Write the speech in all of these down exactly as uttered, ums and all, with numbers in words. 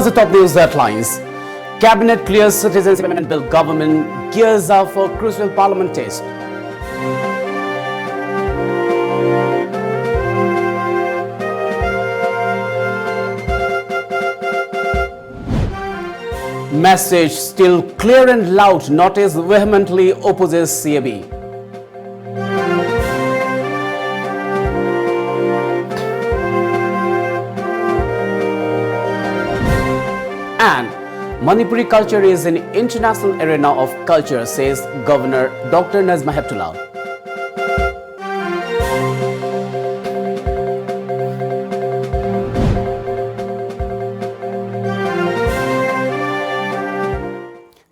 The top news headlines. Cabinet clears Citizenship Amendment Bill, government gears up for crucial parliament test. Message still clear and loud, notice vehemently opposes C A B. And Manipuri culture is an international arena of culture, says Governor Doctor Najma Heptulla.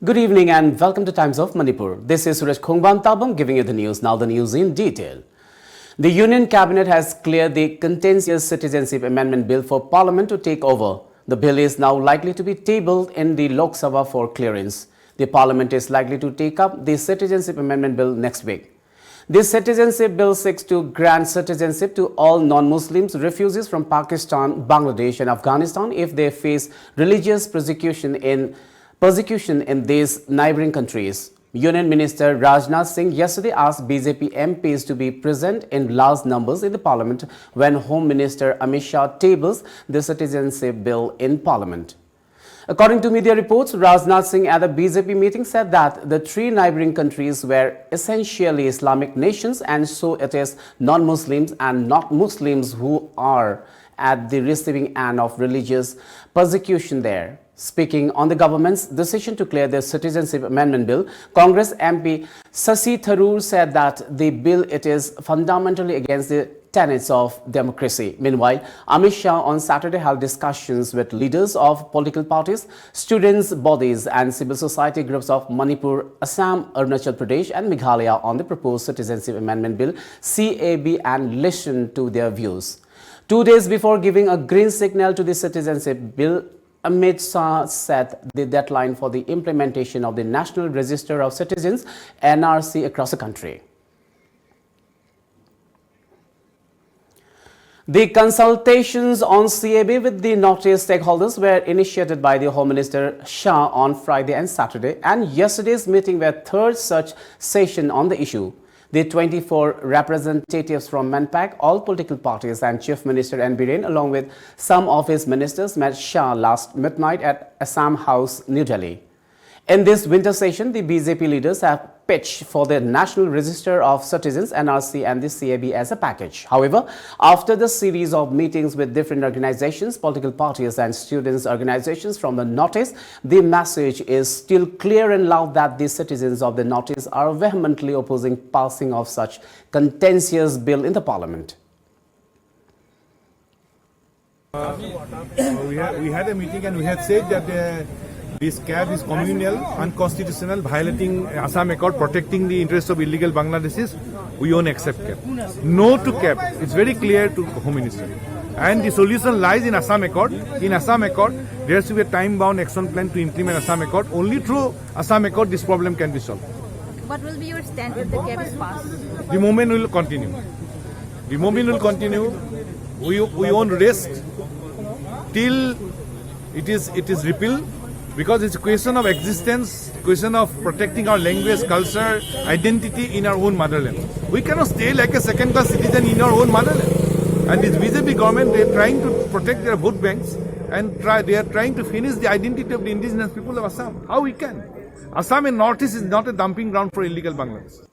Good evening and welcome to Times of Manipur. This is Suresh Khongban Tabam giving you the news. Now the news in detail. The Union Cabinet has cleared the contentious Citizenship Amendment Bill for Parliament to take over. The bill is now likely to be tabled in the Lok Sabha for clearance. The Parliament is likely to take up the Citizenship Amendment Bill next week. This citizenship bill seeks to grant citizenship to all non-Muslims, refugees from Pakistan, Bangladesh and Afghanistan if they face religious persecution in persecution in these neighboring countries. Union Minister Rajnath Singh yesterday asked B J P M Ps to be present in large numbers in the parliament when Home Minister Amit Shah tables the citizenship bill in parliament. According to media reports, Rajnath Singh at a B J P meeting said that the three neighboring countries were essentially Islamic nations, and so it is non-Muslims and not Muslims who are at the receiving end of religious persecution there. Speaking on the government's decision to clear the Citizenship Amendment Bill, Congress M P Shashi Tharoor said that the bill, it is fundamentally against the tenets of democracy. Meanwhile, Amit Shah on Saturday held discussions with leaders of political parties, students' bodies, and civil society groups of Manipur, Assam, Arunachal Pradesh, and Meghalaya on the proposed Citizenship Amendment Bill, C A B, and listened to their views. Two days before giving a green signal to the Citizenship Bill, Amit Shah set the deadline for the implementation of the National Register of Citizens, N R C, across the country. The consultations on C A B with the Northeast stakeholders were initiated by the Home Minister Shah on Friday and Saturday, and yesterday's meeting were third such session on the issue. The twenty-four representatives from MANPAC, all political parties, and Chief Minister N Biren, along with some of his ministers, met Shah last midnight at Assam House, New Delhi. In this winter session, the B J P leaders have pitched for the National Register of Citizens, N R C, and the C A B as a package. However, after the series of meetings with different organizations, political parties, and students' organizations from the Northeast, the message is still clear and loud that the citizens of the Northeast are vehemently opposing passing of such contentious bill in the parliament. Uh, we, had, we had a meeting and we had said that uh, this CAB is communal, unconstitutional, violating Assam Accord, protecting the interests of illegal Bangladeshis. We won't accept CAB. No to CAB. It's very clear to Home Minister. And the solution lies in Assam Accord. In Assam Accord, there has to be a time-bound action plan to implement Assam Accord. Only through Assam Accord this problem can be solved. What will be your stand if the CAB is passed? The movement will continue. The movement will continue. We, we won't rest till it is, it is repealed, because it's a question of existence, question of protecting our language, culture, identity in our own motherland. We cannot stay like a second-class citizen in our own motherland. And this B J P government, they are trying to protect their vote banks and try, they are trying to finish the identity of the indigenous people of Assam. How we can? Assam and Northeast is not a dumping ground for illegal Bangladesh.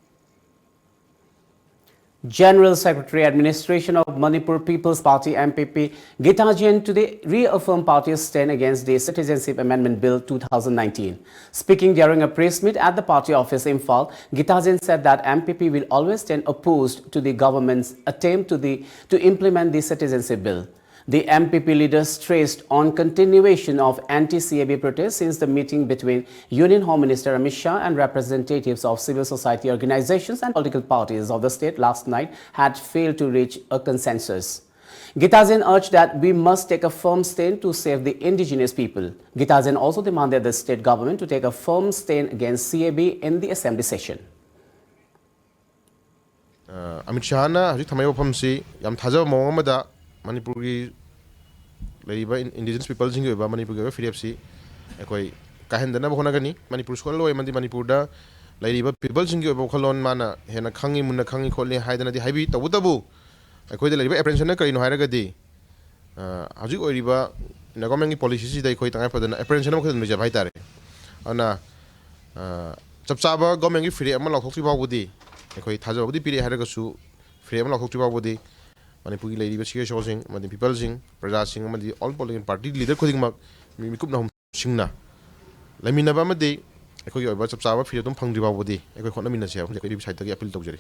General Secretary, Administration of Manipur People's Party, M P P, Gita Jain today reaffirmed party's stand against the Citizenship Amendment Bill two thousand nineteen. Speaking during a press meet at the party office in Imphal, Gita Jain said that M P P will always stand opposed to the government's attempt to, the, to implement the Citizenship Bill. The M P P leader stressed on continuation of anti-C A B protests since the meeting between Union Home Minister Amit Shah and representatives of civil society organizations and political parties of the state last night had failed to reach a consensus. Gita Jain urged that we must take a firm stand to save the indigenous people. Gita Jain also demanded the state government to take a firm stand against C A B in the assembly session. Amit ꯁꯥꯍꯅ ꯍꯧꯖꯤꯛ ꯊꯝꯃꯛꯏꯕ ꯋꯥꯐꯝꯁꯤ ꯌꯥꯝ ꯊꯥꯖꯕ ꯃꯑꯣꯡ ꯑꯃꯗ ꯃꯅꯤꯄꯨꯔꯒꯤ ꯂꯩꯔꯤꯕ indigenous ꯄꯤꯄꯜꯁꯤꯡꯒꯤ ꯑꯣꯏꯕ ꯃꯅꯤꯄꯨꯔꯒꯤ ꯑꯣꯏꯕ ꯐꯤꯔꯦꯞꯁꯤ ꯑꯩꯈꯣꯏ ꯀꯥꯏꯍꯟꯗꯅꯕ ꯍꯣꯠꯅꯒꯅꯤ꯫ ꯃꯅꯤꯄꯨꯔ ꯁꯨꯍꯜꯂꯣꯏ ꯑꯃꯗꯤ ꯃꯅꯤꯄꯨꯔꯗ ꯂꯩꯔꯤꯕ ꯄꯤꯄꯜꯁꯤꯡꯒꯤ ꯑꯣꯏꯕ ꯋꯥꯈꯜꯂꯣꯟ ꯃꯥꯅ ꯍꯦꯟꯅ ꯈꯪꯉꯤ, ꯃꯨꯟꯅ ꯈꯪꯉꯤ ꯈꯣꯠꯂꯤ ꯍꯥꯏꯗꯅꯗꯤ ꯍꯥꯏꯕꯤ꯫ ꯇꯧꯕꯇꯕꯨ ꯑꯩꯈꯣꯏꯗ ꯂꯩꯔꯤꯕ ꯑꯦꯄ꯭ꯔꯦꯟꯁꯟꯅ ꯀꯔꯤꯅꯣ ꯍꯥꯏꯔꯒꯗꯤ ꯍꯧꯖꯤꯛ ꯑꯣꯏꯔꯤꯕ ꯏꯟꯗꯤꯌꯥ ꯒꯣꯔꯃꯦꯟꯒꯤ ꯄꯣꯂꯤꯁꯤꯁꯤꯗ ꯑꯩꯈꯣꯏ ꯇꯉꯥꯏ ꯐꯗꯅ ꯑꯦꯄ꯭ꯔꯦꯟꯁꯟ ꯑꯃꯈꯛꯇ ꯂꯩꯖꯕ ꯍꯥꯏꯇꯥꯔꯦ꯫ ꯑꯗꯨꯅ ꯆꯞ ꯆꯥꯕ ꯒꯣꯔꯃꯦꯟꯒꯤ ꯐꯤꯔꯦꯞ ꯑꯃ ꯂꯥꯎꯊꯣꯛꯇ꯭ꯔꯤ ꯐꯥꯎꯕꯗꯤ ꯑꯩꯈꯣꯏ ꯊꯥꯖꯕꯕꯨꯗꯤ ꯄꯤꯔꯛꯑꯦ ꯍꯥꯏꯔꯒꯁꯨ ꯐꯤꯔꯦꯞ ꯑꯃ ꯂꯥꯎꯊꯣꯛꯇ꯭ꯔꯤ ꯐꯥꯎꯕꯗꯤ ꯃꯅꯤꯄꯨꯔꯒꯤ ꯂꯩꯔꯤꯕ ꯁꯤ ꯑꯦꯁ ꯑꯣꯁꯤꯡ ꯑꯃꯗꯤ ꯄꯤꯄꯜꯁꯤꯡ, ꯄ꯭ꯔꯖꯥꯁꯤꯡ ꯑꯃꯗꯤ ꯑꯣꯜ ꯄꯣꯂꯤꯇꯤꯀꯦꯜ ꯄꯥꯔꯇꯤ ꯂꯤꯗꯔ ꯈꯨꯗꯤꯡꯃꯛ ꯃꯤ ꯃꯤꯀꯨꯞ ꯅꯍꯨꯝꯁꯤꯡꯅ ꯂꯩꯃꯤꯟꯅꯕ ꯑꯃꯗꯤ ꯑꯩꯈꯣꯏꯒꯤ ꯑꯣꯏꯕ ꯆꯞ ꯆꯥꯕ ꯐꯤꯔꯦꯞ ꯑꯗꯨꯝ ꯐꯪꯗ꯭ꯔꯤ ꯐꯥꯎꯕꯗꯤ ꯑꯩꯈꯣꯏ ꯍꯣꯠꯅꯃꯤꯟꯅꯁꯦ ꯍꯥꯏꯕ ꯑꯩꯈꯣꯏ ꯁꯥꯏꯠꯇꯒꯤ ꯑꯄꯤꯜ ꯇꯧꯖꯔꯤ꯫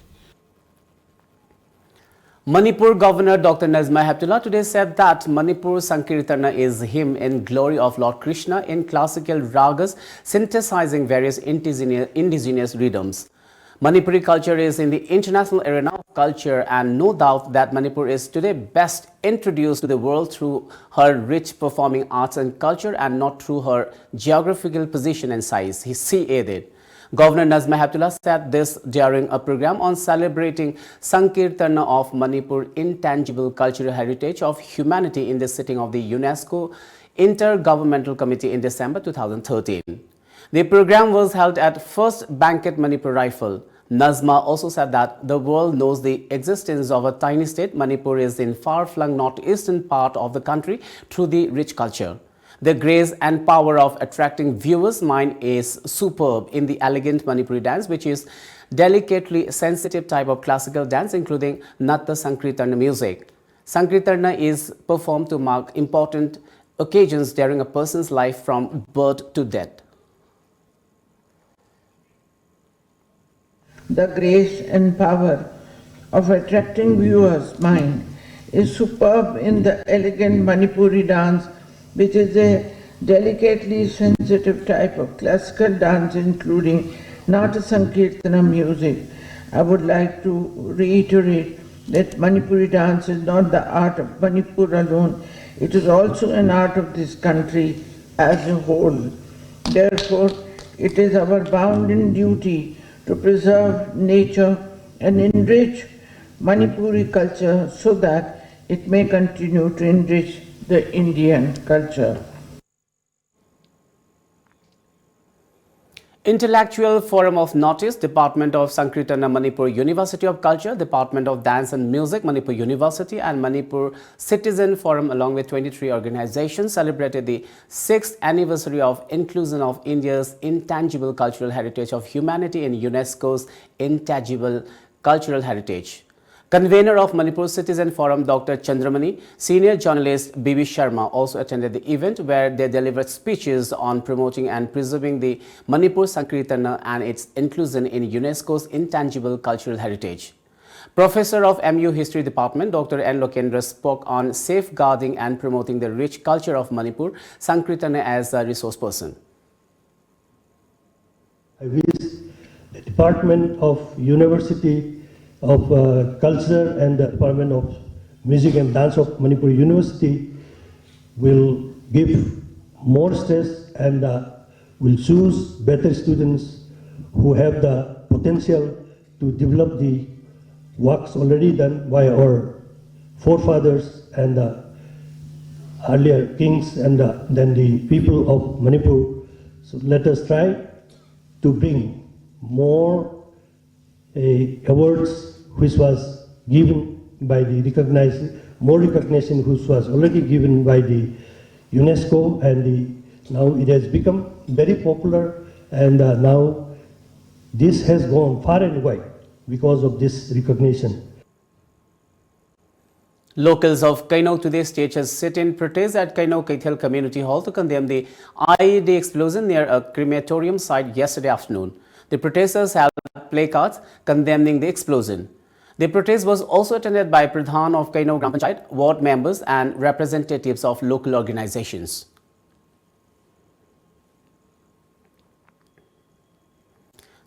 Manipur Governor Doctor Najma Heptulla today said that Manipur Sankirtana is hymn in glory of Lord Krishna in classical ragas, synthesizing various indigenous, indigenous rhythms. Manipuri culture is in the international arena of culture, and no doubt that Manipur is today best introduced to the world through her rich performing arts and culture and not through her geographical position and size, he, she added. Governor Najma Heptulla said this during a program on celebrating Sankirtana of Manipur, intangible cultural heritage of humanity, in the sitting of the UNESCO Intergovernmental Committee in December two thousand thirteen. The program was held at First Banquet Manipur Rifle. Najma also said that the world knows the existence of a tiny state. Manipur is in far-flung northeastern part of the country through the rich culture. The grace and power of attracting viewers' mind is superb in the elegant Manipuri dance, which is delicately sensitive type of classical dance, including Natta Sankirtana music. Sankirtana is performed to mark important occasions during a person's life from birth to death. The grace and power of attracting viewers' mind is superb in the elegant Manipuri dance, which is a delicately sensitive type of classical dance, including Nata Sankirtana music. I would like to reiterate that Manipuri dance is not the art of Manipur alone, it is also an art of this country as a whole. Therefore, it is our bounden duty to preserve nature and enrich Manipuri culture so that it may continue to enrich the Indian culture. Intellectual Forum of Northeast, Department of Sankirtana, Manipur University of Culture, Department of Dance and Music, Manipur University, and Manipur Citizen Forum, along with twenty-three organizations, celebrated the sixth anniversary of inclusion of India's intangible cultural heritage of humanity in UNESCO's intangible cultural heritage. Convener of Manipur Citizen Forum, Doctor Chandramani, senior journalist B B Sharma also attended the event, where they delivered speeches on promoting and preserving the Manipur Sankirtana and its inclusion in UNESCO's intangible cultural heritage. Professor of M U History Department, Doctor N Lokendra, spoke on safeguarding and promoting the rich culture of Manipur Sankirtana as a resource person. I wish the Department of University of uh, Culture and the Department of Music and Dance of Manipur University will give more stress and uh, will choose better students who have the potential to develop the works already done by our forefathers and the earlier kings and the, then the people of Manipur. So let us try to bring more uh, awards which was given by the recognize, more recognition which was already given by the UNESCO, and the, now it has become very popular, and uh, now this has gone far and wide because of this recognition. Locals of Kainok today staged a sit-in protest at Kainok Keithel Community Hall to condemn the I E D explosion near a crematorium site yesterday afternoon. The protesters held placards condemning the explosion. The protest was also attended by Pradhan of Kainok Gram Panchayat, ward members and representatives of local organizations.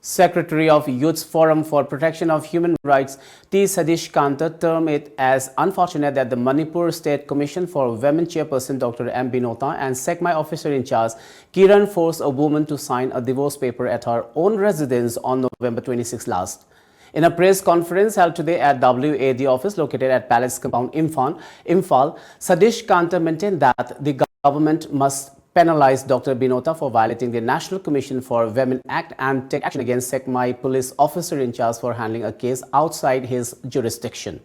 Secretary of Youth Forum for Protection of Human Rights, T Sadish Kanta, termed it as unfortunate that the Manipur State Commission for Women Chairperson Doctor M Binota and SECMI officer in charge Kiran forced a woman to sign a divorce paper at her own residence on November twenty-six last. In a press conference held today at W A D office located at Palace Compound, Imphal, Imphal, Satish Kanta maintained that the government must penalize Doctor Binota for violating the National Commission for Women Act and take action against Sekmai police officer in charge for handling a case outside his jurisdiction.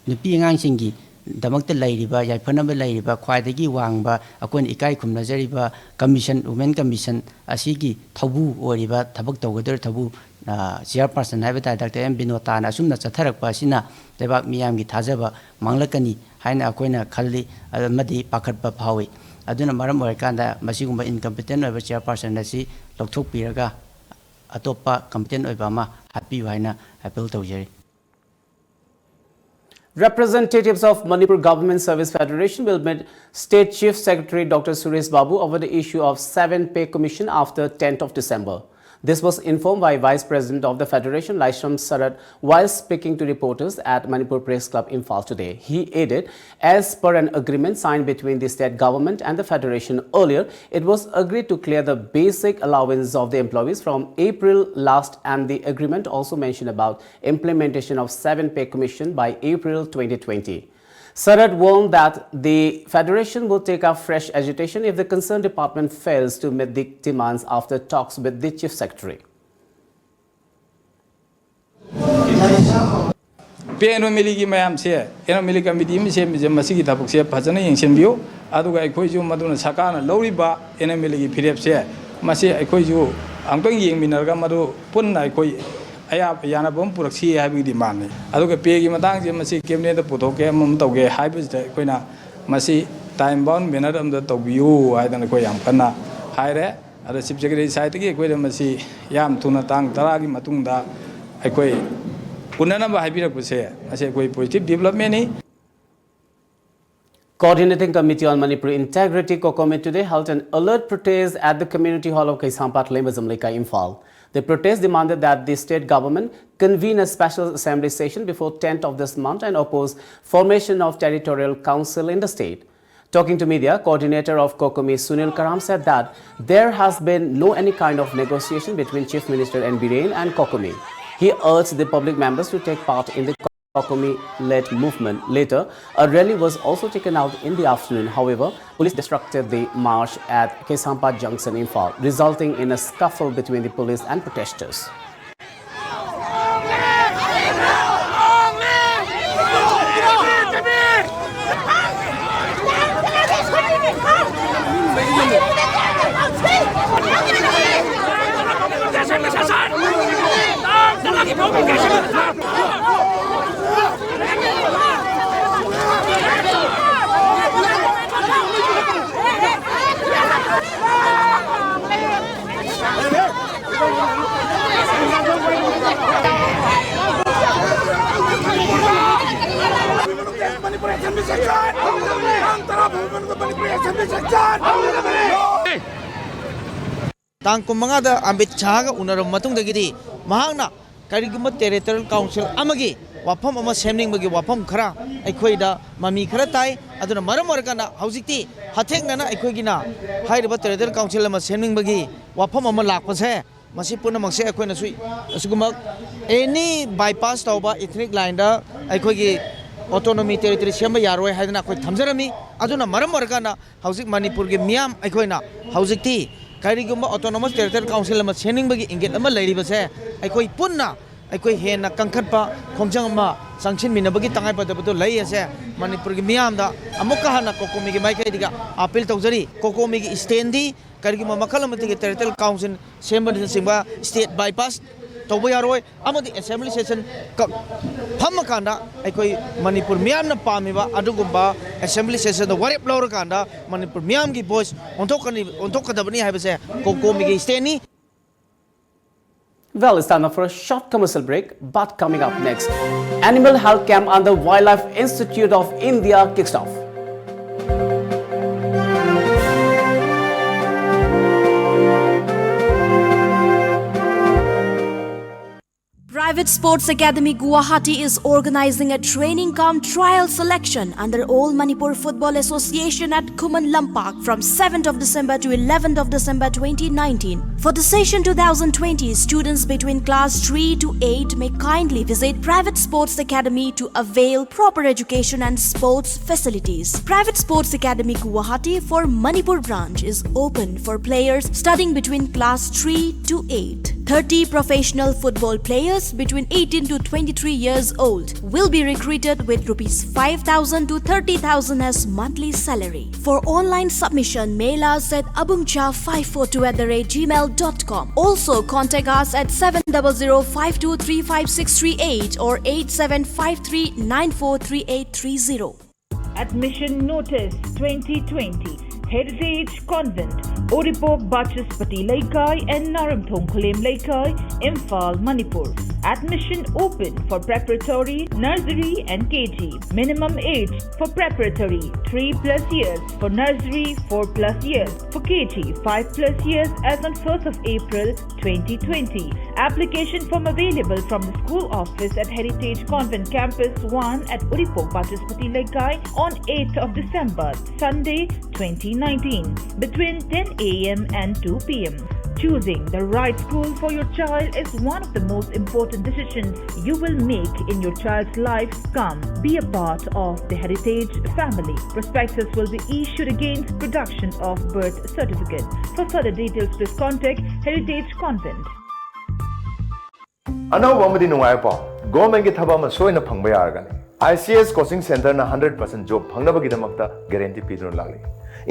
ꯅꯨꯄꯤ ꯑꯉꯥꯡꯁꯤꯡꯒꯤ ꯗꯃꯛꯇ ꯂꯩꯔꯤꯕ, ꯌꯥꯏꯐꯅꯕ ꯂꯩꯔꯤꯕ, ꯈ꯭ꯋꯥꯏꯗꯒꯤ ꯋꯥꯡꯕ ꯑꯩꯈꯣꯏꯅ ꯏꯀꯥꯏ ꯈꯨꯝꯅꯖꯔꯤꯕ commission, women commission ꯑꯁꯤꯒꯤ ꯊꯧꯕꯨ ꯑꯣꯏꯔꯤꯕ, ꯊꯕꯛ ꯇꯧꯒꯗꯧꯔꯤꯕ ꯊꯧꯕꯨ, ꯑ, ꯆꯤꯌꯥꯔꯄꯥꯔꯁꯟ ꯍꯥꯏꯕ ꯇꯥꯔꯦ, ꯗꯥꯛꯇꯔ ꯑꯦꯝ ꯕꯤꯅꯣꯇꯥꯅ ꯑꯁꯨꯝꯅ ꯆꯠꯊꯔꯛꯄ ꯑꯁꯤꯅ ꯂꯩꯕꯥꯛ ꯃꯤꯌꯥꯝꯒꯤ ꯊꯥꯖꯕ ꯃꯥꯡꯂꯛꯀꯅꯤ ꯍꯥꯏꯅ ꯑꯩꯈꯣꯏꯅ ꯈꯜꯂꯤ ꯑꯃꯗꯤ ꯄꯥꯈꯠꯄ ꯐꯥꯎꯏ꯫ ꯑꯗꯨꯅ ꯃꯔꯝ ꯑꯣꯏꯔꯀꯥꯟꯗ ꯃꯁꯤꯒꯨꯝꯕ ꯏꯟꯀꯝꯄꯤꯇꯦꯟ ꯑꯣꯏꯕ ꯆꯤꯌꯥꯔꯄꯥꯔꯁꯟ ꯑꯁꯤ ꯂꯧꯊꯣꯛꯄꯤꯔꯒ ꯑꯇꯣꯞꯄ ꯀꯝꯄꯤꯇꯦꯟ ꯑꯣꯏꯕ ꯑꯃ ꯍꯥꯞꯄꯤꯌꯨ ꯍꯥꯏꯅ ꯑꯦꯄꯤꯜ ꯇꯧꯖꯔꯤ꯫ Representatives of Manipur Government Service Federation will meet State Chief Secretary Doctor Suresh Babu over the issue of seven pay commission after tenth of December. This was informed by Vice President of the Federation, Laishram Sarat, while speaking to reporters at Manipur Press Club, Imphal today. He added, as per an agreement signed between the state government and the federation earlier, it was agreed to clear the basic allowance of the employees from April last, and the agreement also mentioned about implementation of seven pay commission by April twenty twenty. Sarat warned that the federation will take up fresh agitation if the concerned department fails to meet the demands after talks with the chief secretary. ꯄꯦ ꯑꯦꯅꯣꯃꯦꯂꯤꯒꯤ ꯃꯌꯥꯝꯁꯦ, anomaly committee ꯑꯃ ꯁꯦꯝꯕꯁꯦ, ꯃꯁꯤꯒꯤ ꯊꯕꯛꯁꯦ ꯐꯖꯅ ꯌꯦꯡꯁꯤꯟꯕꯤꯌꯨ꯫ ꯑꯗꯨꯒ ꯑꯩꯈꯣꯏꯁꯨ ꯃꯗꯨꯅ ꯁꯔꯀꯥꯔꯅ ꯂꯧꯔꯤꯕ ꯑꯦꯅꯣꯃꯦꯂꯤꯒꯤ ꯐꯤꯔꯦꯞꯁꯦ, ꯃꯁꯤ ꯑꯩꯈꯣꯏꯁꯨ ꯑꯃꯨꯛꯇꯪ ꯌꯦꯡꯃꯤꯟꯅꯔꯒ ꯃꯗꯨ ꯄꯨꯟꯅ ꯑꯩꯈꯣꯏ ꯑꯌꯥ-, ꯌꯥꯅꯕ ꯑꯃ ꯄꯨꯔꯛꯁꯤ ꯍꯥꯏꯕꯒꯤ ꯗꯤꯃꯥꯟꯅꯤ꯫ ꯑꯗꯨꯒ ꯄꯦꯒꯤ ꯃꯇꯥꯡꯁꯦ, ꯃꯁꯤ ꯀꯦꯕꯤꯅꯦꯠꯇ ꯄꯨꯊꯣꯛꯀꯦ, ꯑꯃ ꯑꯃ ꯇꯧꯒꯦ ꯍꯥꯏꯕꯁꯤꯗ ꯑꯩꯈꯣꯏꯅ ꯃꯁꯤ ꯇꯥꯏꯝ ꯕꯥꯎꯟ ꯃꯦꯅꯔ ꯑꯃꯗ ꯇꯧꯕꯤꯌꯨ ꯍꯥꯏꯗꯅ ꯑꯩꯈꯣꯏ ꯌꯥꯝ ꯀꯟꯅ ꯍꯥꯏꯔꯦ꯫ ꯑꯗ ꯆꯤꯐ ꯁꯦꯀ꯭ꯔꯦꯇꯔꯤ ꯁꯥꯏꯠꯇꯒꯤ ꯑꯩꯈꯣꯏꯗ ꯃꯁꯤ ꯌꯥꯝ ꯊꯨꯅ ꯇꯥꯡ ꯇꯔꯥꯒꯤ ꯃꯇꯨꯡꯗ ꯑꯩꯈꯣꯏ ꯎꯅꯅꯕ ꯍꯥꯏꯕꯤꯔꯛꯄꯁꯦ, ꯃꯁꯤ ꯑꯩꯈꯣꯏ positive ꯗꯤꯕꯂꯞꯃꯦꯟꯅꯤ꯫ Coordinating Committee on Manipur Integrity, COCOMI, today held an alert protest at the community hall of Kaisampat, Lemazam Leikai, Imphal. The protest demanded that the state government convene a special assembly session before tenth of this month and oppose formation of territorial council in the state. Talking to media, coordinator of COCOMI, Sunil Karam, said that there has been no any kind of negotiation between Chief Minister N Biren and COCOMI. He urged the public members to take part in the COCOMI-led movement. Later, a rally was also taken out in the afternoon. However, police disrupted the march at Kaisampat Junction, Imphal, resulting in a scuffle between the police and protesters. ꯇꯥꯡ ꯀꯨꯟꯃꯉꯥꯗ ꯑꯃꯤꯠ ꯁꯥꯍꯒ ꯎꯅꯔꯕ ꯃꯇꯨꯡꯗꯒꯤꯗꯤ ꯃꯍꯥꯛꯅ ꯀꯔꯤꯒꯨꯝꯕ territorial council ꯑꯃꯒꯤ ꯋꯥꯐꯝ ꯑꯃ ꯁꯦꯝꯅꯤꯡꯕꯒꯤ ꯋꯥꯐꯝ ꯈꯔ ꯑꯩꯈꯣꯏꯗ ꯃꯃꯤ ꯈꯔ ꯇꯥꯏ꯫ ꯑꯗꯨꯅ ꯃꯔꯝ ꯑꯣꯏꯔꯀꯥꯟꯗ ꯍꯧꯖꯤꯛꯇꯤ ꯍꯛꯊꯦꯡꯅꯅ ꯑꯩꯈꯣꯏꯒꯤꯅ ꯍꯥꯏꯔꯤꯕ ꯇꯦꯔꯤꯇꯣꯔꯤꯌꯦꯜ ꯀꯥꯎꯟꯁꯤꯜ ꯑꯃ ꯁꯦꯝꯅꯤꯡꯕꯒꯤ ꯋꯥꯐꯝ ꯑꯃ ꯂꯥꯛꯄꯁꯦ, ꯃꯁꯤ ꯄꯨꯝꯅꯃꯛꯁꯦ ꯑꯩꯈꯣꯏꯅꯁꯨ ꯑꯁꯤꯒꯨꯝꯕ ꯑꯦꯅꯤ ꯕꯥꯏꯄꯥꯁ ꯇꯧꯕ ꯏꯊꯅꯤꯛ ꯂꯥꯏꯟꯗ ꯑꯩꯈꯣꯏꯒꯤ ꯑꯣꯇꯣꯅꯣꯃꯤ ꯇꯦꯔꯤꯇꯣꯔꯤ ꯁꯦꯝꯕ ꯌꯥꯔꯣꯏ ꯍꯥꯏꯗꯅ ꯑꯩꯈꯣꯏ ꯊꯝꯖꯔꯝꯃꯤ꯫ ꯑꯗꯨꯅ ꯃꯔꯝ ꯑꯣꯏꯔꯀꯥꯟꯗ ꯍꯧꯖꯤꯛ ꯃꯅꯤꯄꯨꯔꯒꯤ ꯃꯤꯌꯥꯝ ꯑꯩꯈꯣꯏꯅ ꯍꯧꯖꯤꯛꯇꯤ ꯀꯔꯤꯒꯨꯝꯕ ꯑꯣꯇꯣꯅꯣꯃꯁ ꯇꯦꯔꯤꯇꯣꯔꯤꯌꯦꯜ ꯀꯥꯎꯟꯁꯤꯜ ꯑꯃ ꯁꯦꯝꯅꯤꯡꯕꯒꯤ ꯏꯪꯒꯤꯠ ꯑꯃ ꯂꯩꯔꯤꯕꯁꯦ ꯑꯩꯈꯣꯏ ꯄꯨꯟꯅ ꯑꯩꯈꯣꯏ ꯍꯦꯟꯅ ꯀꯟꯈꯠꯄ ꯈꯣꯡꯖꯪ ꯑꯃ ꯆꯪꯁꯤꯟꯃꯤꯟꯅꯕꯒꯤ ꯇꯉꯥꯏꯐꯗꯕꯗꯨ ꯂꯩ ꯑꯁꯦ ꯃꯅꯤꯄꯨꯔꯒꯤ ꯃꯤꯌꯥꯝꯗ ꯑꯃꯨꯛꯀ ꯍꯟꯅ ꯀꯣꯀꯣꯃꯤꯒꯤ ꯃꯥꯏꯀꯩꯗꯒꯤ ꯑꯥꯄꯤꯜ ꯇꯧꯖꯔꯤ꯫ ꯀꯣꯀꯣꯃꯤꯒꯤ ꯁ꯭ꯇꯦꯟꯗꯤ ꯀꯔꯤꯒꯨꯝꯕ ꯃꯈꯜ ꯑꯃꯠꯇꯒꯤ ꯇꯦꯔꯤꯇꯣꯔꯤꯌꯦꯜ ꯀꯥꯎꯟꯁꯤꯜ ꯁꯦꯝꯕꯅꯆꯤꯡꯕ ꯁ꯭ꯇꯦꯠ ꯕꯥꯏꯄꯥꯁ ꯇꯧꯕ ꯌꯥꯔꯣꯏ ꯑꯃꯗꯤ ꯑꯦꯁꯦꯝꯕ꯭ꯂꯤ ꯁꯦꯁꯟ ꯀ-, ꯐꯝꯃꯀꯥꯟꯗ ꯑꯩꯈꯣꯏ ꯃꯅꯤꯄꯨꯔ ꯃꯤꯌꯥꯝꯅ ꯄꯥꯝꯃꯤꯕ ꯑꯗꯨꯒꯨꯝꯕ ꯑꯦꯁꯦꯝꯕ꯭ꯂꯤ ꯁꯦꯁꯟꯗ ꯋꯥꯔꯦꯞ ꯂꯧꯔꯀꯥꯟꯗ ꯃꯅꯤꯄꯨꯔ ꯃꯤꯌꯥꯝꯒꯤ ꯚꯣꯏꯁ ꯑꯣꯟꯊꯣꯛꯀꯅꯤ, ꯑꯣꯟꯊꯣꯛꯀꯗꯕꯅꯤ ꯍꯥꯏꯕꯁꯦ ꯀꯣꯀꯣꯃꯤꯒꯤ ꯁ꯭ꯇꯦꯟꯅꯤ꯫ Well, it's time now for a short commercial break, but coming up next, Animal Health Camp under Wildlife Institute of India kicks off. Private Sports Academy Guwahati is organizing a training cum trial selection under All Manipur Football Association at Khuman Lampak from seventh of December to eleventh of December twenty nineteen. For the session two thousand twenty, students between class three to eight may kindly visit Private Sports Academy to avail proper education and sports facilities. Private Sports Academy Guwahati for Manipur branch is open for players studying between class three to eight. thirty professional football players between eighteen to twenty-three years old will be recruited with rupees five thousand to thirty thousand as monthly salary. For online submission, mail us at abungcha five four two at the rate gmail dot com. Also, contact us at seven double zero five two three five six three eight or eight seven five three nine four three eight three zero. Admission Notice twenty twenty. Heritage Convent, Uripok Bachaspati Leikai and Naramthong Khulem Leikai, Imphal, Manipur. Admission open for preparatory, nursery and K G. Minimum age for preparatory three plus years, for nursery four plus years, for K G five plus years as on first of April twenty twenty. Application form available from the school office at Heritage Convent Campus one at Uripok Bachaspati Leikai on eighth of December, Sunday, twenty nineteen, between ten a m and two p m. Choosing the right school for your child is one of the most important decisions you will make in your child's life. Come, be a part of the Heritage family. Prospectus will be issued against production of birth certificate. For further details, please contact Heritage Convent. ꯑꯅꯧꯕ ꯑꯃꯗꯤ ꯅꯨꯡꯉꯥꯏꯕ ꯄꯥꯎ, ꯒꯣꯔꯃꯦꯟꯒꯤ ꯊꯕꯛ ꯑꯃ ꯁꯣꯏꯅ ꯐꯪꯕ ꯌꯥꯔꯒꯅꯤ꯫ I C S coaching ꯁꯦꯟꯇꯔꯅ ꯍꯟꯗ꯭ꯔꯦꯠ ꯄꯥꯔꯁꯦꯟ ꯖꯣꯕ ꯐꯪꯅꯕꯒꯤꯗꯃꯛꯇ ꯒꯦꯔꯦꯟꯇꯤ ꯄꯤꯗꯨꯅ ꯂꯥꯛꯂꯤ꯫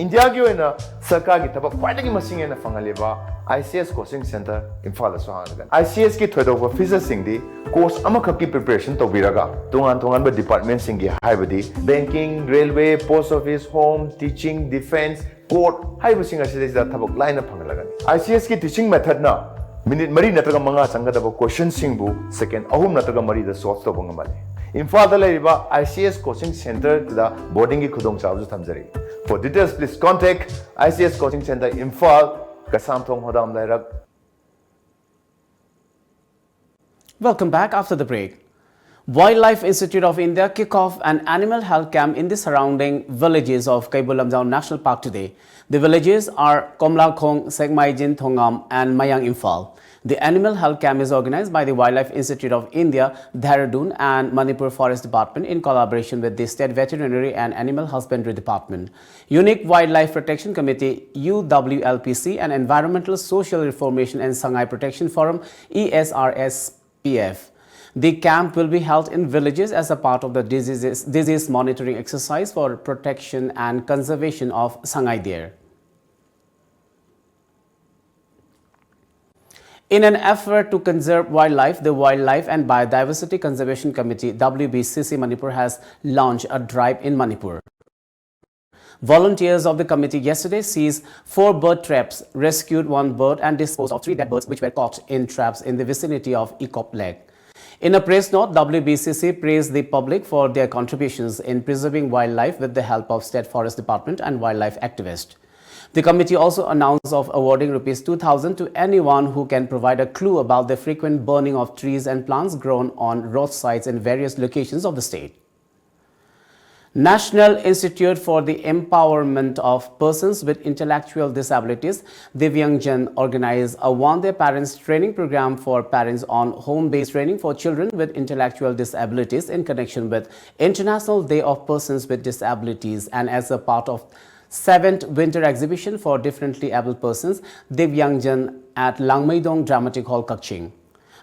ꯏꯟꯗꯤꯌꯥꯒꯤ ꯑꯣꯏꯅ ꯁꯔꯀꯥꯔꯒꯤ ꯊꯕꯛ ꯈ꯭ꯋꯥꯏꯗꯒꯤ ꯃꯁꯤꯡ ꯍꯦꯟꯅ ꯐꯪꯍꯜꯂꯤꯕ I C S coaching centre ꯏꯝꯐꯥꯜꯗꯁꯨ ꯍꯥꯡꯂꯒꯅꯤ꯫ I C ꯑꯦꯁꯀꯤ ꯊꯣꯏꯗꯣꯛꯄ ꯐꯤꯆꯔꯁꯤꯡꯗꯤ ꯀꯣꯔꯁ ꯑꯃꯈꯛꯀꯤ ꯄ꯭ꯔꯤꯄꯦꯔꯦꯁꯟ ꯇꯧꯕꯤꯔꯒ ꯇꯣꯉꯥꯟ ꯇꯣꯉꯥꯟꯕ ꯗꯤꯄꯥꯔꯠꯃꯦꯟꯁꯤꯡꯒꯤ, ꯍꯥꯏꯕꯗꯤ banking, railway, post office, home, teaching, defence, court ꯍꯥꯏꯔꯤꯕꯁꯤꯡ ꯑꯁꯤꯗꯩꯁꯤꯗ ꯊꯕꯛ ꯂꯥꯏꯅ ꯐꯪꯍꯜꯂꯒꯅꯤ꯫ ꯑꯥꯏ ꯁꯤ ꯑꯦꯁꯀꯤ ꯇꯤꯆꯤꯡ ꯃꯦꯊꯠꯅ ꯃꯤꯅꯤꯠ ꯃꯔꯤ ꯅꯠꯇ꯭ꯔꯒ ꯃꯉꯥ ꯆꯪꯒꯗꯕ ꯀꯣꯏꯁꯟꯁꯤꯡꯕꯨ ꯁꯦꯀꯦꯟ ꯑꯍꯨꯝ ꯅꯠꯇ꯭ꯔꯒ ꯃꯔꯤꯗ ꯁꯣꯜꯚ ꯇꯧꯕ ꯉꯝꯍꯜꯂꯤ꯫ ꯏꯝꯐꯥꯜꯗ ꯂꯩꯔꯤꯕ ꯑꯥꯏ ꯁꯤ ꯑꯦꯁ ꯀꯣꯆꯤꯡ ꯁꯦꯟꯇꯔꯗ ꯕꯣꯔꯗꯤꯡꯒꯤ ꯈꯨꯗꯣꯡꯆꯥꯕꯁꯨ ꯊꯝꯖꯔꯤ꯫ For details, please contact I C S Coaching Center Imphal, ꯀꯁꯥꯝꯊꯣꯡ ꯍꯣꯗꯥꯝ ꯂꯩꯔꯛ꯫ Welcome back after the break. Wildlife Institute of India kick off an animal health camp in the surrounding villages of Keibul Lamjao National Park today. The villages are Komlakhong, Sekmaijin, Thongam, and Mayang Imphal. The animal health camp is organized by the Wildlife Institute of India, Dehradun, and Manipur Forest Department in collaboration with the State Veterinary and Animal Husbandry Department. Unique Wildlife Protection Committee, U W L P C, and Environmental Social Reformation and Sangai Protection Forum, E S R S P F. The camp will be held in villages as a part of the diseases, disease monitoring exercise for protection and conservation of Sangai deer. In an effort to conserve wildlife, the Wildlife and Biodiversity Conservation Committee, W B C C Manipur, has launched a drive in Manipur. Volunteers of the committee yesterday seized four bird traps, rescued one bird, and disposed of three dead birds which were caught in traps in the vicinity of Ekop Lake. In a press note, W B C C praised the public for their contributions in preserving wildlife with the help of State Forest Department and wildlife activists. The committee also announced of awarding rupees two thousand to anyone who can provide a clue about the frequent burning of trees and plants grown on roadsides in various locations of the state. National Institute for the Empowerment of Persons with Intellectual Disabilities, Divyangjan, organized a Vande Parents training program for parents on home-based training for children with intellectual disabilities in connection with International Day of Persons with Disabilities and as a part of seventh Winter Exhibition for Differently Abled Persons, Divyangjan, at Langmeidong Dramatic Hall, Kakching.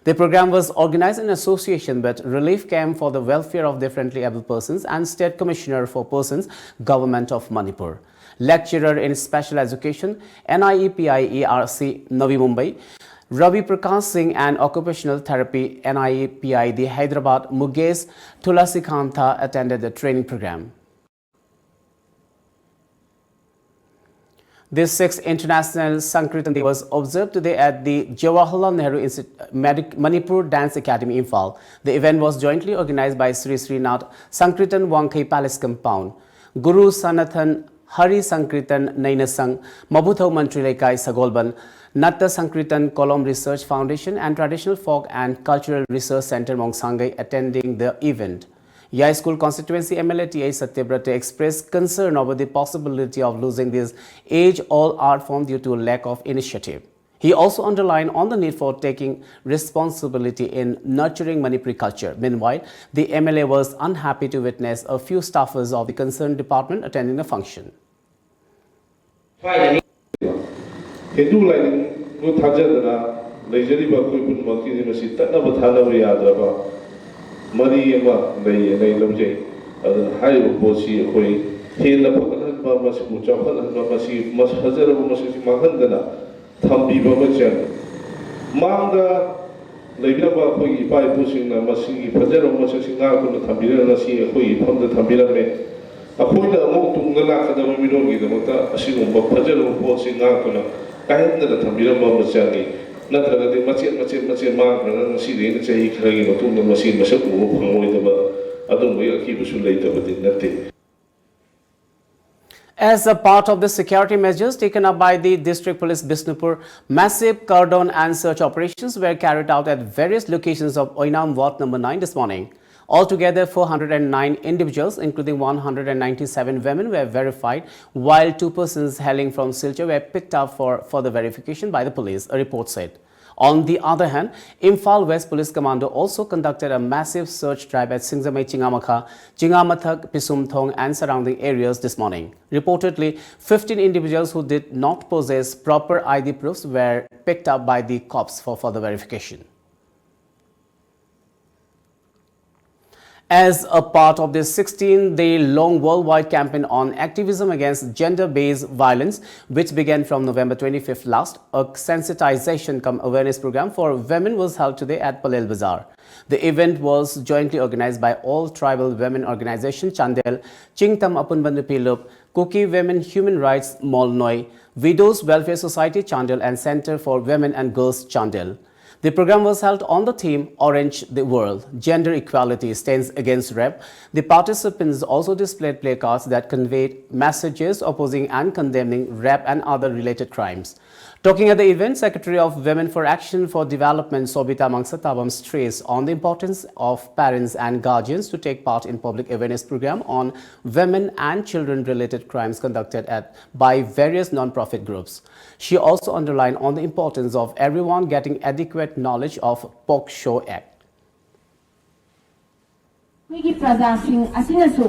The program was organized in association with Relief Camp for the Welfare of Differently Abled Persons and State Commissioner for Persons, Government of Manipur. Lecturer in Special Education, N I E P I E R C, Navi Mumbai, Ravi Prakash Singh, and Occupational Therapy, N I E P I D, Hyderabad, Mukesh Tulasikantha attended the training program. This sixth International Sankirtan Day was observed today at the Jawaharlal Nehru Insti-, Medi-, Manipur Dance Academy, Imphal. The event was jointly organized by Sri Srinath Sankirtan Wangkhei Palace Compound. Guru Sanathan Hari Sankirtan Nainasang, Mabuthau Mantri Leikai Sagolban, Natta Sankirtan Kolom Research Foundation and Traditional Folk and Cultural Research Center Mongsangei attending the event. Yaskul constituency M L A T A Satyabrata expressed concern over the possibility of losing this age-old art form due to lack of initiative. He also underlined on the need for taking responsibility in nurturing Manipuri culture. Meanwhile, the M L A was unhappy to witness a few staffers of the concerned department attending the function. ꯊꯥꯏꯅ ꯍꯤꯟꯗꯨ ꯂꯥꯏꯅꯤꯡꯕꯨ ꯊꯥꯖꯗꯅ ꯂꯩꯖꯔꯤꯕ ꯑꯩꯈꯣꯏ ꯄꯨꯝꯅꯃꯛꯀꯤꯗꯤ ꯃꯁꯤ ꯇꯠꯅꯕ ꯊꯥꯅꯕ ꯌꯥꯗ꯭ꯔꯕ ꯃꯔꯤ ꯑꯃ ꯂꯩꯌꯦꯅ ꯑꯩ ꯂꯧꯖꯩ꯫ ꯑꯗꯨꯅ ꯍꯥꯏꯔꯤꯕ ꯄꯣꯠꯁꯤ ꯑꯩꯈꯣꯏ ꯍꯦꯟꯅ ꯐꯒꯠꯍꯟꯕ, ꯃꯁꯤꯕꯨ ꯆꯥꯎꯈꯠꯍꯟꯕ, ꯃꯁꯤ ꯃꯁ-, ꯐꯖꯔꯕ ꯃꯁꯛꯁꯤ ꯃꯥꯡꯍꯟꯗꯅ ꯊꯝꯕꯤꯕ ꯑꯃ ꯆꯪꯏ꯫ ꯃꯥꯡꯗ ꯂꯩꯕꯤꯔꯝꯕ ꯑꯩꯈꯣꯏꯒꯤ ꯏꯄꯥ ꯏꯄꯨꯁꯤꯡꯅ ꯃꯁꯤꯒꯤ ꯐꯖꯔꯕ ꯃꯁꯛꯁꯤ ꯉꯥꯛꯇꯨꯅ ꯊꯝꯕꯤꯔꯒ ꯉꯁꯤ ꯑꯩꯈꯣꯏꯒꯤ ꯏꯐꯝꯗ ꯊꯝꯕꯤꯔꯝꯃꯦ꯫ ꯑꯩꯈꯣꯏꯅ ꯑꯃꯨꯛ ꯇꯨꯡꯗ ꯂꯥꯛꯀꯗꯕ ꯃꯤꯔꯣꯜꯒꯤꯗꯃꯛꯇ ꯑꯁꯤꯒꯨꯝꯕ ꯐꯖꯔꯕ ꯄꯣꯠꯁꯤ ꯉꯥꯛꯇꯨꯅ ꯀꯥꯏꯍꯟꯗꯅ ꯊꯝꯕꯤꯔꯝꯕ ꯑꯃ ꯆꯪꯏ꯫ ꯅꯠꯇ꯭ꯔꯒꯗꯤ ꯃꯆꯦꯠ ꯃꯆꯦꯠ ꯃꯆꯦꯠ ꯃꯥꯡꯈ꯭ꯔꯒ ꯉꯁꯤꯗꯒꯤꯅ ꯆꯍꯤ ꯈꯔꯒꯤ ꯃꯇꯨꯡꯗ ꯃꯁꯤ ꯃꯁꯛ ꯎꯕ ꯐꯪꯂꯣꯏꯗꯕ ꯑꯗꯨꯝꯕꯒꯤ ꯑꯀꯤꯕꯁꯨ ꯂꯩꯇꯕꯗꯤ ꯅꯠꯇꯦ꯫ As a part of the security measures taken up by the District Police Bishnupur, massive cordon and search operations were carried out at various locations of Oinam Ward number nine this morning. Altogether, four hundred and nine individuals, including one hundred and ninety-seven women, were verified, while two persons hailing from Silchar were picked up for further verification by the police, a report said. On the other hand, Imphal West Police Commando also conducted a massive search drive at Singjamei Chingamakha, Chingamathak, Pisumthong and surrounding areas this morning. Reportedly, fifteen individuals who did not possess proper I D proofs were picked up by the cops for further verification. As a part of this sixteen-day long worldwide campaign on activism against gender-based violence, which began from November twenty-fifth last, a sensitization cum awareness program for women was held today at Palel Bazar. The event was jointly organized by All Tribal Women Organization Chandel, Chingtam Apunban Nupi Lup, Kuki Women Human Rights Molnoi, Widows Welfare Society Chandel and Center for Women and Girls Chandel. The program was held on the theme Orange the World, Gender Equality Stands Against Rape. The participants also displayed placards that conveyed messages opposing and condemning rape and other related crimes. Talking at the event, Secretary of Women for Action for Development, Sobita Mangsatabam, stressed on the importance of parents and guardians to take part in public awareness program on women and children-related crimes conducted at, by various non-profit groups. She also underlined on the importance of everyone getting adequate knowledge of POCSO Act. ꯑꯩꯈꯣꯏꯒꯤ ꯄ꯭ꯔꯖꯥꯁꯤꯡ ꯑꯁꯤꯅꯁꯨ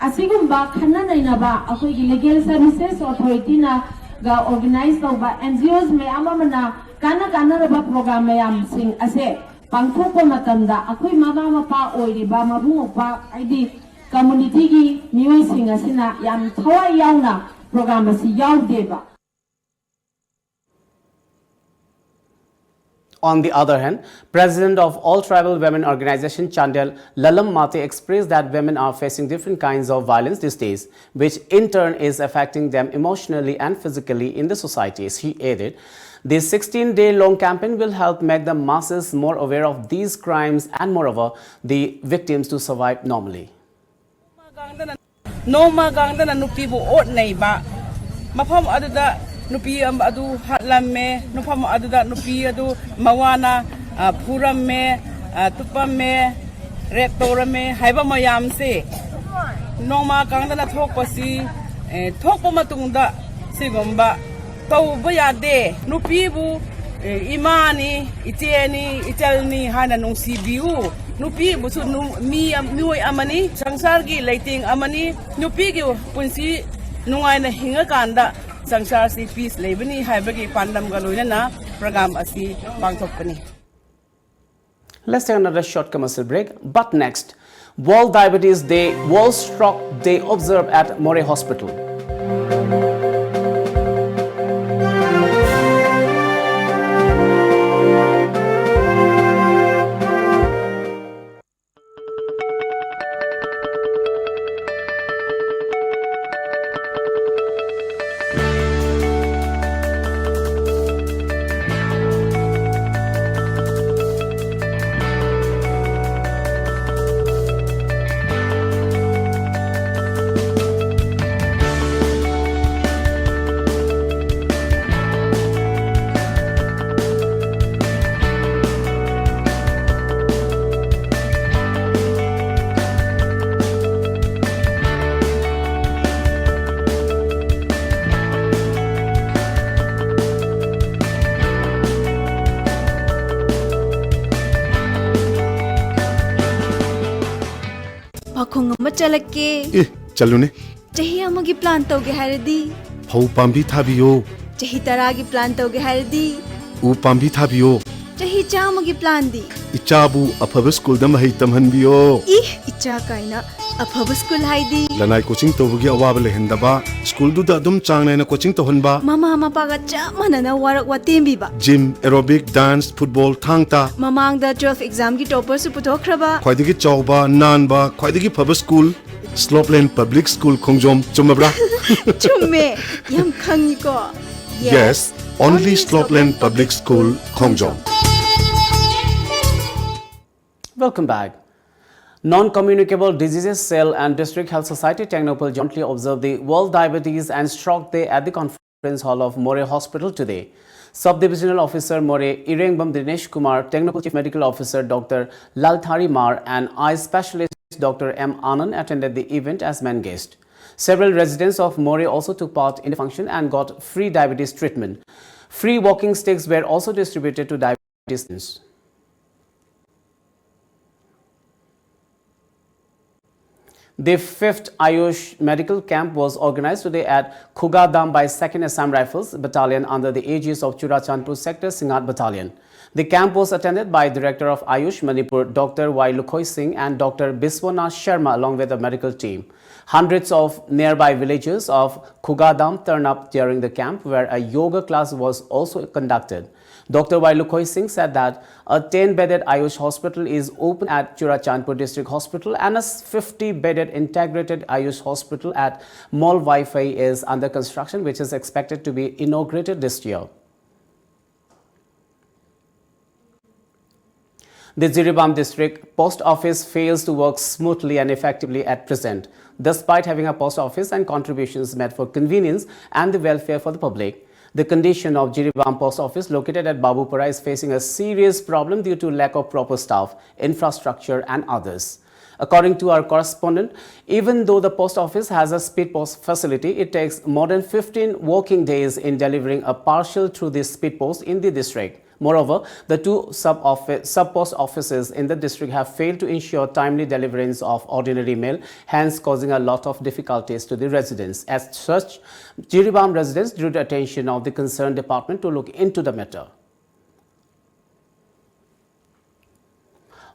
ꯑꯁꯤꯒꯨꯝꯕ ꯈꯟꯅ ꯅꯩꯅꯕ ꯑꯩꯈꯣꯏꯒꯤ Legal Services Authority ꯅꯒ organize ꯇꯧꯕ N G Os ꯃꯌꯥꯝ ꯑꯃꯅ ꯀꯥꯟꯅ ꯀꯥꯟꯅꯔꯕ program ꯃꯌꯥꯝꯁꯤꯡ ꯑꯁꯦ ꯄꯥꯡꯊꯣꯛꯄ ꯃꯇꯝꯗ ꯑꯩꯈꯣꯏ ꯃꯃꯥ ꯃꯄꯥ ꯑꯣꯏꯔꯤꯕ ꯃꯕꯨꯡ ꯃꯧꯄ꯭ꯋꯥ ꯍꯥꯏꯗꯤ community ꯒꯤ ꯃꯤꯑꯣꯏꯁꯤꯡ ꯑꯁꯤꯅ ꯌꯥꯝ ꯊꯋꯥꯏ ꯌꯥꯎꯅ program ꯑꯁꯤ ꯌꯥꯎꯗꯦꯕ꯫ On the other hand, President of All Tribal Women Organization Chandel, Lalam Mate, expressed that women are facing different kinds of violence these days, which in turn is affecting them emotionally and physically in the societies. He added, this sixteen-day long campaign will help make the masses more aware of these crimes and, moreover, the victims to survive normally. ꯅꯣꯡꯃ ꯀꯥꯡꯗꯅ ꯅꯨꯄꯤꯕꯨ ꯑꯣꯠꯅꯩꯕ, ꯃꯐꯝ ꯑꯗꯨꯗ ꯅꯨꯄꯤ ꯑꯗꯨ ꯍꯥꯠꯂꯝꯃꯦ, ꯃꯐꯝ ꯑꯗꯨꯗ ꯅꯨꯄꯤ ꯑꯗꯨ ꯃꯋꯥꯅ, ꯑ, ꯐꯨꯔꯝꯃꯦ, ꯑ, ꯇꯨꯞꯄꯝꯃꯦ, rape ꯇꯧꯔꯝꯃꯦ ꯍꯥꯏꯕ ꯃꯌꯥꯝꯁꯦ ꯅꯣꯡꯃ ꯀꯥꯡꯗꯅ ꯊꯣꯛꯄꯁꯤ, ꯑꯦ, ꯊꯣꯛꯄ ꯃꯇꯨꯡꯗ ꯁꯤꯒꯨꯝꯕ ꯇꯧꯕ ꯌꯥꯗꯦ꯫ ꯅꯨꯄꯤꯕꯨ, ꯑꯦ, ꯏꯃꯥꯅꯤ, ꯏꯆꯦꯅꯤ, ꯏꯆꯜꯅꯤ ꯍꯥꯏꯅ ꯅꯨꯡꯁꯤꯕꯤꯌꯨ꯫ ꯅꯨꯄꯤꯕꯨꯁꯨ ꯅꯨ-, ꯃꯤ ꯑꯝ-, ꯃꯤꯑꯣꯏ ꯑꯃꯅꯤ, ꯁꯪꯁꯥꯔꯒꯤ ꯂꯩꯇꯦꯡ ꯑꯃꯅꯤ꯫ ꯅꯨꯄꯤꯒꯤ ꯄꯨꯟꯁꯤ ꯅꯨꯡꯉꯥꯏꯅ ꯍꯤꯡꯉꯀꯥꯟꯗ ꯁꯪꯁꯥꯔꯁꯤ peace ꯂꯩꯕꯅꯤ ꯍꯥꯏꯕꯒꯤ ꯄꯥꯟꯗꯝꯒ ꯂꯣꯏꯅꯅ program ꯑꯁꯤ ꯄꯥꯡꯊꯣꯛꯄꯅꯤ꯫ Let's take another short commercial break. But next, World Diabetes Day, World Stroke Day observed at Moreh Hospital. ꯆꯠꯂꯛꯀꯦ꯫ ꯑꯦ, ꯆꯠꯂꯨꯅꯦ꯫ ꯆꯍꯤ ꯑꯃꯒꯤ ꯄ꯭ꯂꯥꯟ ꯇꯧꯒꯦ ꯍꯥꯏꯔꯗꯤ? ꯐꯧ ꯄꯥꯝꯕꯤ ꯊꯥꯕꯤꯌꯣ꯫ ꯆꯍꯤ ꯇꯔꯥꯒꯤ ꯄ꯭ꯂꯥꯟ ꯇꯧꯒꯦ ꯍꯥꯏꯔꯗꯤ? ꯎ ꯄꯥꯝꯕꯤ ꯊꯥꯕꯤꯌꯣ꯫ ꯆꯍꯤ ꯆꯥꯝꯃꯒꯤ ꯄ꯭ꯂꯥꯟꯗꯤ? ꯏꯆꯥꯕꯨ ꯑꯐꯕ ꯁ꯭ꯀꯨꯜꯗ ꯃꯍꯩ ꯇꯝꯍꯟꯕꯤꯌꯣ꯫ ꯏ, ꯏꯆꯥ ꯀꯥꯏꯅ꯫ ꯑꯐꯕ ꯁ꯭ꯀꯨꯜ ꯍꯥꯏꯗꯤ? ꯂꯅꯥꯏ ꯀꯣꯆꯤꯡ ꯇꯧꯕꯒꯤ ꯑꯋꯥꯕ ꯂꯩꯍꯟꯗꯕ, ꯁ꯭ꯀꯨꯜꯗꯨꯗ ꯑꯗꯨꯝ ꯆꯥꯡ ꯅꯥꯏꯅ ꯀꯣꯆꯤꯡ ꯇꯧꯍꯟꯕ꯫ ꯃꯃꯥ ꯃꯄꯥꯒ ꯆꯞ ꯃꯥꯟꯅꯅ ꯋꯥꯔꯛ ꯋꯥꯇꯦꯝꯕꯤꯕ꯫ ꯖꯤꯝ, ꯑꯦꯔꯣꯕꯤꯛ, ꯗꯥꯟꯁ, ꯐꯨꯠꯕꯣꯜ, ꯊꯥꯡ ꯇꯥ꯫ ꯃꯃꯥꯡꯗ ꯇꯨꯋꯦꯜꯐ ꯑꯦꯛꯖꯥꯝꯒꯤ ꯇꯣꯄꯔꯁꯨ ꯄꯨꯊꯣꯛꯈ꯭ꯔꯕ꯫ ꯈ꯭ꯋꯥꯏꯗꯒꯤ ꯆꯥꯎꯕ, ꯅꯥꯟꯕ, ꯈ꯭ꯋꯥꯏꯗꯒꯤ ꯐꯕ ꯁ꯭ꯀꯨꯜ, ꯁ꯭ꯂꯣꯞꯂꯦꯟ ꯄꯕ꯭ꯂꯤꯛ ꯁ꯭ꯀꯨꯜ ꯈꯣꯡꯖꯣꯝ꯫ ꯆꯨꯝꯃꯕ꯭ꯔꯥ? ꯆꯨꯝꯃꯦ, ꯌꯥꯝ ꯈꯪꯉꯤꯀꯣ꯫ Yes, only Slopland Public School, Khongjom. Welcome back. Non-communicable diseases cell and District Health Society Tengnoupal jointly observed the World Diabetes and Stroke Day at the conference hall of Moreh Hospital today. Sub-divisional officer Moreh Irengbam Dinesh Kumar, Tengnoupal Chief Medical Officer Doctor Lalthari Mar, and eye specialist Doctor M Anand attended the event as main guest. Several residents of Moreh also took part in the function and got free diabetes treatment. Free walking sticks were also distributed to diabetes patients. The fifth Ayush medical camp was organized today at Khugadam by second Assam Rifles Battalion under the aegis of Churachandpur Sector Singhat Battalion. The camp was attended by Director of Ayush Manipur, Doctor Y Lukhoi Singh, and Doctor Biswanath Sharma, along with the medical team. Hundreds of nearby villagers of Khugadam turned up during the camp, where a yoga class was also conducted. Doctor Y Lukhoi Singh said that a ten-bedded Ayush hospital is open at Churachandpur District Hospital and a fifty-bedded integrated Ayush hospital at Molvaifai is under construction, which is expected to be inaugurated this year. The Jiribam District Post Office fails to work smoothly and effectively at present, despite having a post office and contributions made for convenience and the welfare for the public. The condition of Jiribam Post Office, located at Babupara, is facing a serious problem due to lack of proper staff, infrastructure, and others. According to our correspondent, even though the post office has a speed post facility, it takes more than fifteen working days in delivering a parcel through this speed post in the district. Moreover, the two sub-office, sub-post offices in the district have failed to ensure timely deliverance of ordinary mail, hence causing a lot of difficulties to the residents. As such, Jiribam residents drew the attention of the concerned department to look into the matter.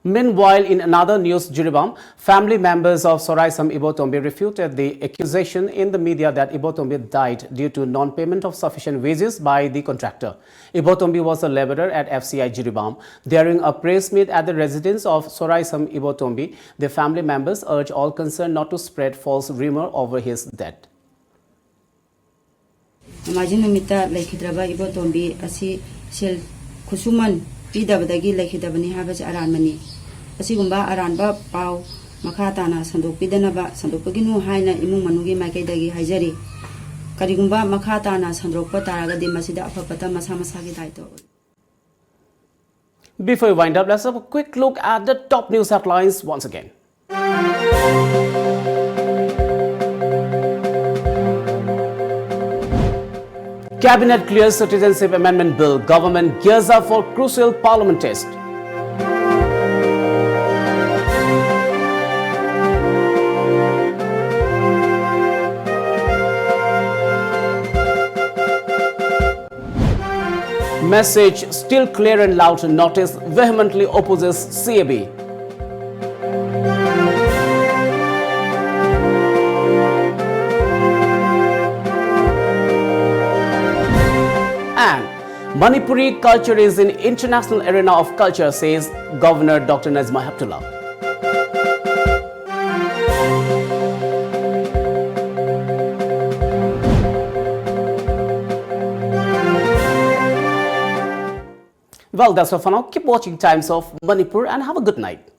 Meanwhile, in another news, Jiribam, family members of Soraisam Ibotombi refuted the accusation in the media that Ibotombi died due to non-payment of sufficient wages by the contractor. Ibotombi was a laborer at F C I Jiribam. During a press meet at the residence of Soraisam Ibotombi, the family members urged all concerned not to spread false rumor over his death. ꯅꯣꯡꯃꯥꯏꯖꯤꯡ ꯅꯨꯃꯤꯠꯇ ꯂꯩꯈꯤꯗ꯭ꯔꯕ ꯏꯕꯣꯇꯣꯝꯕꯤ ꯑꯁꯤ ꯁꯦꯜ ꯈꯨꯠꯁꯨꯃꯟ ꯄꯤꯗꯕꯗꯒꯤ ꯂꯩꯈꯤꯗꯕꯅꯤ ꯍꯥꯏꯕꯁꯤ ꯑꯔꯥꯟꯕꯅꯤ꯫ ꯑꯁꯤꯒꯨꯝꯕ ꯑꯔꯥꯟꯕ ꯄꯥꯎ ꯃꯈꯥ ꯇꯥꯅ ꯁꯟꯗꯣꯛꯄꯤꯗꯅꯕ, ꯁꯟꯗꯣꯛꯄꯤꯒꯅꯨ ꯍꯥꯏꯅ ꯏꯃꯨꯡ ꯃꯅꯨꯡꯒꯤ ꯃꯥꯏꯀꯩꯗꯒꯤ ꯍꯥꯏꯖꯔꯤ꯫ ꯀꯔꯤꯒꯨꯝꯕ ꯃꯈꯥ ꯇꯥꯅ ꯁꯟꯗꯣꯔꯛꯄ ꯇꯥꯔꯒꯗꯤ ꯃꯁꯤꯗ ꯑꯐ ꯐꯠꯇ ꯃꯁꯥ ꯃꯁꯥꯒꯤ ꯗꯥꯏꯇ꯭ꯋ ꯑꯣꯏ꯫ Before we wind up, let's have a quick look at the top news headlines once again. Cabinet clears Citizenship Amendment Bill, government gears up for crucial parliament test. Message still clear and loud, notice vehemently opposes C A B. And Manipuri culture is in international arena of culture, says Governor Doctor Najma Heptulla. Well, that's all for now. Keep watching Times of Manipur and have a good night.